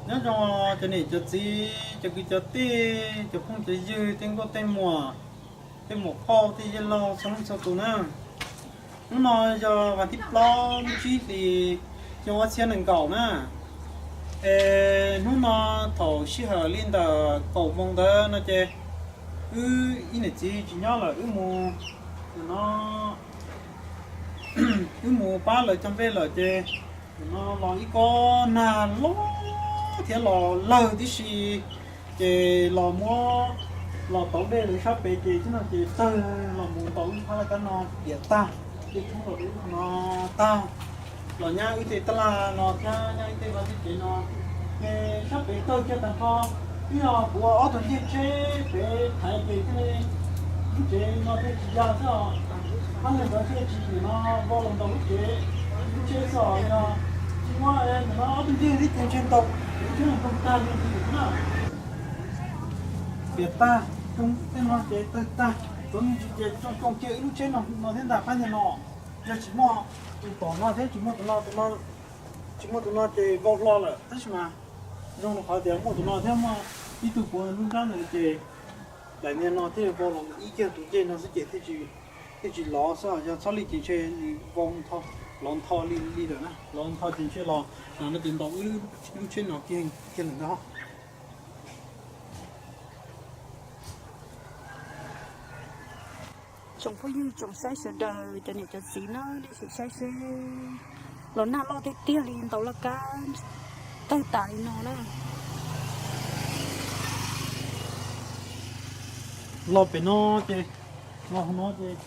Nyob zoo cov niam cov txiv, cov kwv cov tij, cov phooj cov ywg, tej nkauj tej muam, tej muam phauj tej yawg laug txhua leej txhua tus na. Hnub no yog vas thib plaub lub tsib hlis xyoo ob txhiab nees nkaum na. Es hnub no thaum sij hawm li ntawm kaum moos ntawd no ces wb ib niam txiv tsis nyob lawm, wb mus, no, wb mus pab lawv cog nplej lawm ces no los ib kob nag loj thiab los lawg tib si, ces los muab, los tauv dej lawv sab pem ces tib no ces tawg los mus ntaus lub phab laj kab no piam tag, tej tshoob los dub no tag, los nyab wb tej tab laj no thiab nyab wb tej vaj tej tsev no, ces sab pem tawg kiag tag nrho. Twb yog kuv ob tug ncej tsheb pem thaiv ces thiaj li lub tsev no thiaj tsis ya xwb os. Hab ntawd thiaj tsis nim no vau los ntaus lub tsev, lub tsheb xwb os. Yog tsis muaj nim no ob tug ncej thiab ces ntshe ntaus lub tsheb no zoo tag li li na. Piam tag, tej no ces tawg tag, tsuav me ntsis ces tsoo tsoo kiag ib lub tsheb no no thiab ntag pab ntag no. Yog tsis muaj tus tom no thiab tsis muaj tus no, tus no, tsis muaj tus no ces vau hlo lawm tab sis mas zoo rau qhov tias muaj tus no thiab muaj ib tug puav lub nrab ntawd ces daim niag no thiaj vau los ib kiag tus ncej no xwb ces thiaj tsis lov xwb, yog txhob li ces ntshe nws vau lov ntho li li lawm na, lov ntho ces ntshe los no ces ntaus wb lub tsheb no kiag kiag lawm ntag. Tsoom phooj ywg tsoom saib sawv daws cov niam cov txiv na, nej sim saib seb, los nag loj tiag tiag li ntaus laj kab tawg tas li no na. Los pem no ces, los no ces,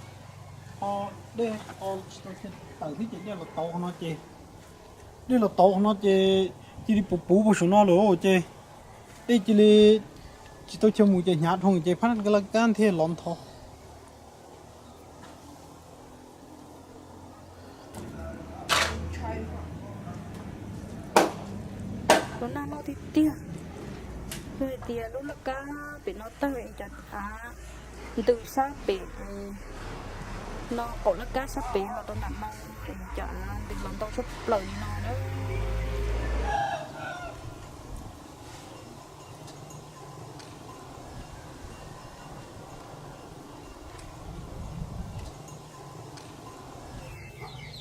o, dej o tsis tau tawm thiab ces dej los tauv qhov no ces, dej los tauv qhov no ces cia li puv puv puag saum no lawm ces dej cia li tsis tau chaw mus ces hnyav dhau ces phab laj kab thiaj lov ntho. Los nag loj tiag tiag, yog hais tias lub laj kab pem no tawg es cov av ntws sab pem no, qaum laj kab sab pem los rau nram no, es cov av ntws los ntau tshaj plaws li no na.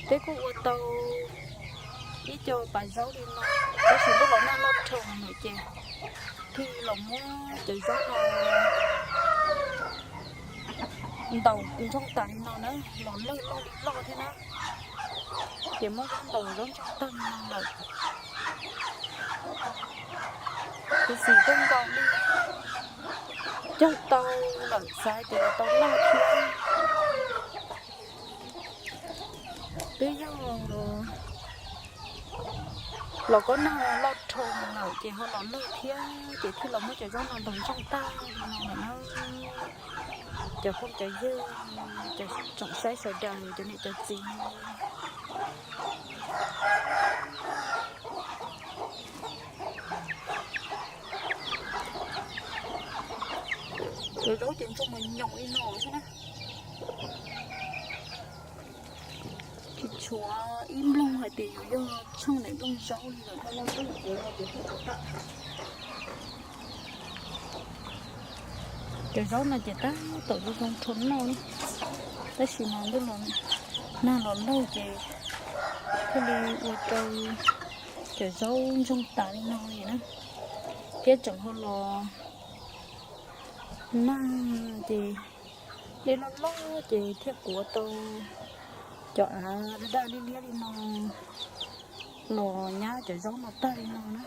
Peb kuj ua tau ib co pas zaub li no, tab sis ntuj los nag loj dhau lawm ces thiaj los muab cov zaub no ntaus ntsoog tas li no na, los lawg loj li loj thiab na. Ces muab zaub ntaus zaub ntsoog tag li no lawm. Kuv xim kawg nkaus li, cog tau lawm xav tias yuav tau lawg thiab. Twb yog los kob nag loj dhau lawm ces ho los lawg thiab ces thiaj los muab cov zaub no ntaus ntsoog tag li no lawm na. Cov phooj cov ywg, cov tsoom saib sawv daws, cov niam cov txiv, cov zaub ces ntsoog mus nyoos li no xwb na. Tsis tshuav ib nplooj hais tias yuav yog tsheej daim nplooj zaub li lawm. Cov zaub no ces tab tom zoo zoo rau noj, tab sis mas ntuj los nag los lawg ces thiaj li ua rau cov zaub ntsoog tas li no li na. Thiab tseem ho los nag ces dej loj loj ces thiaj kuav tau cov av daj daj liab liab li no los nyab cov zaub no tag li no na.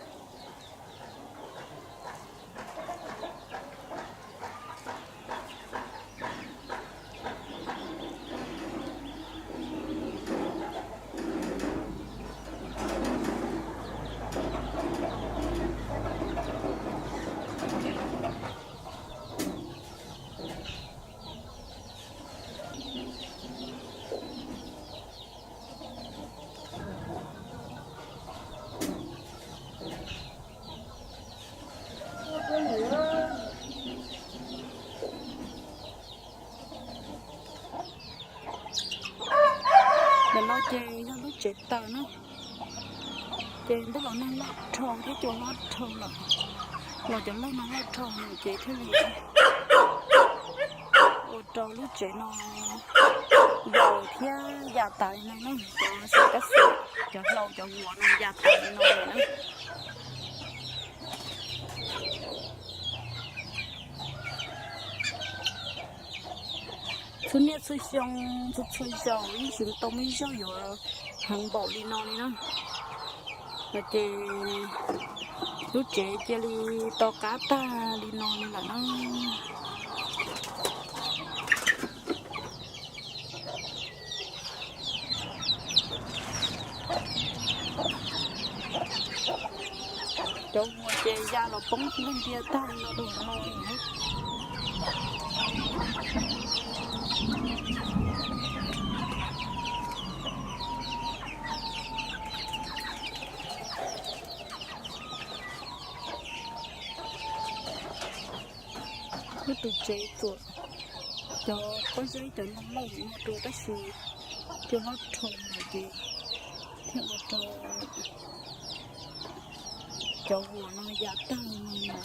Ntawm no ces yog lub tsev taws na. Ces ntuj los nag loj dhau thiab cua loj dhau lawm, los cov lawj no loj dhau no ces thiaj li ua rau lub tsev no yaus thiab ya tas li no na. Cov xim kab xim, cov hlau cov vuas no ya tas li no lawm na. Txhua niaj txhua xyoo, txhua txhua zaus yeej tsis tau muaj ib zaug yuav heev npaum li no li na. No ces lub tsev cia li to qab tag li no li lawm na. Cov vuas ces ya los poob ntiag tag li no rau hauv no li na. Lub tus tsev txuam cov pob zeb cov ntoo loj no rau tab sis cua hlob rho lawm ces thiaj ua rau cov vuas no ya tag li no.